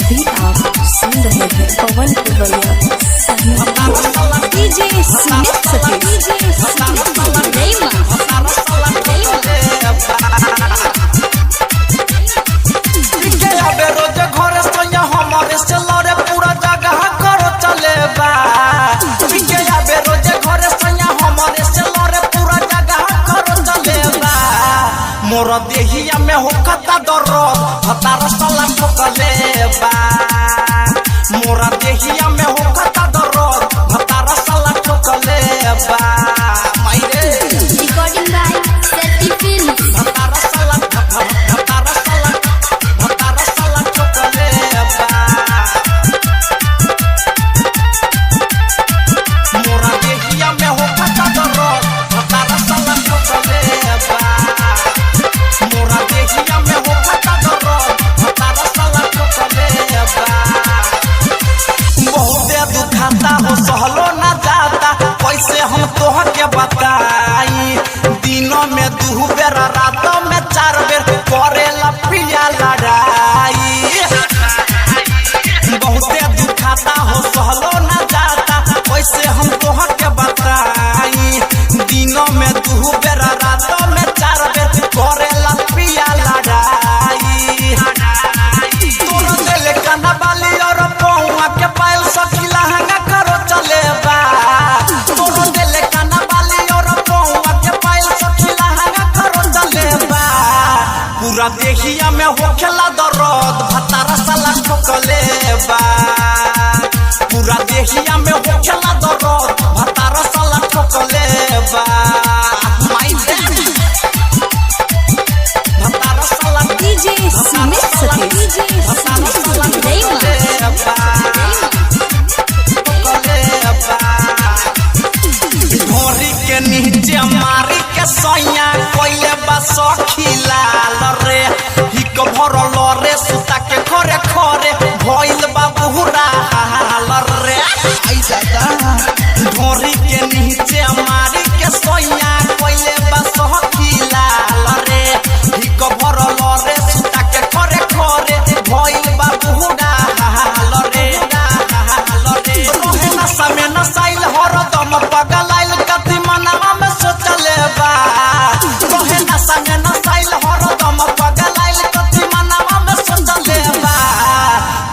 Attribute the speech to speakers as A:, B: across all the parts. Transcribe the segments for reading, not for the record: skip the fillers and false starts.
A: अभी आप सुन रहे हैं पवन पुरवैया साहिल डीजे सुमित सतीश डीजे सुमित रईमा।
B: के आबे रोज घरे सैया हमारे से लड़े पूरा जगह करो चले बा। के आबे रोज घरे सैया हमारे से लड़े पूरा जगह करो चले बा। मोर देहिया में होखता दर्द हतार साला ठोकले बा। मोर देहिया में होखता दर्द हतार साला ठोकले बा। माइरे
C: Recording by Seti Films.
B: हतार साला हतार साला हतार साला ठोकले बा। मोरा देहिया में होखता दर्द हतार साला ठोकले बा। मोरा देहिया में होखता दर्द हतार साला ठोकले बा। बहुते दुखाता हो सहलो ना जाता कैसे हम तोह के बताई। दिनों में दू बेर रातों में चार बेर करेला पिया लड़ाई। बहुते दुखाता हो सहलो ना जाता कैसे हम तोह के बताई। दिनों में दू बेर रातों में चार बेर करेला पिया लड़ाई। तोर दिल कना बाली और पहुआ के पायल सखी लहंगा करो चले बा। तोर दिल कना बाली और पहुआ के पायल सखी लहंगा करो चले बा। पूरा देहिया में होखेला दर्द भतारा साला ठोकले बा। पूरा देहिया में होखेला दर्द भतारा साला ठोकले बा। माई रे भतारा साला
A: डीजे सुमित सतीश डीजे सुमित
C: रईमा।
B: ढोरी के नीचे मारी के सैया कोइले बा सखी लाल रे। हिक भरल रे सुता के खरे खरे भइल बा बुहुरा हाल रे। आई दादा ढोरी के नीचे मारी के सैया कोइले बा सखी लाल रे। हिक भरल रे सुता के खरे खरे भइल बा बुहुरा हाल रे। हाल रे रोहे नशा में नसाइल हरदम पगलाइल कति मनवा में सोचले बा। रोहे नशा में नसाइल हरदम पगलाइल कति मनवा में सोचले बा।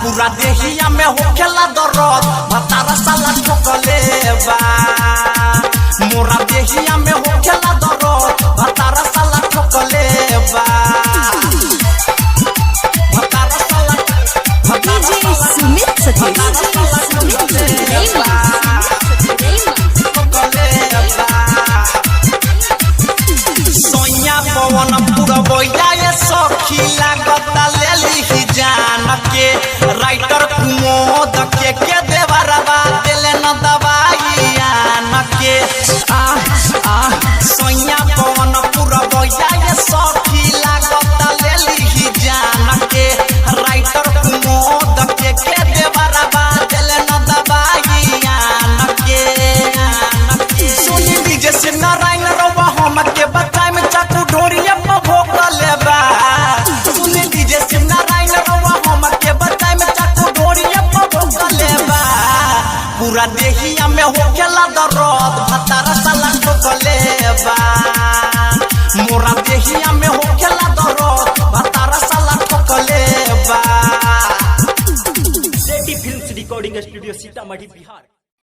B: पूरा देहिया में होखेला दर्द भतारा साला ठोकले बा। मोरा देहिया में होखेला दर्द भतारा साला ठोकले बा। भतारा साला भतारा
A: डीजे
B: साला
A: सुमित सतीश डीजे सुमित
C: रईमा।
B: सोनिया पवन पुरवैया ये सखी लागता लेली जान के। राइटर कुमोद के देवरवा देले न दवाई आन के। आ आ सोनिया पवन पुरवैया ये सखी लागता लेली जान के। राइटर कुमोद के देवरवा देले न दवाई आन के। सोनी डीजे से नारायण रवा हम के बचाए में चाकू ढोरिया पर भोगले बा। सुनी डीजे से नारायण रवा हम के बचाए में चाकू ढोरिया पर भोगले बा। पूरा देहिया में होखेला दर्द भतारा साला ठोकले बा। मोरा देहिया में होखेला दर्द भतारा साला ठोकले बा।
D: Seti films recording studio Sitamarhi Bihar.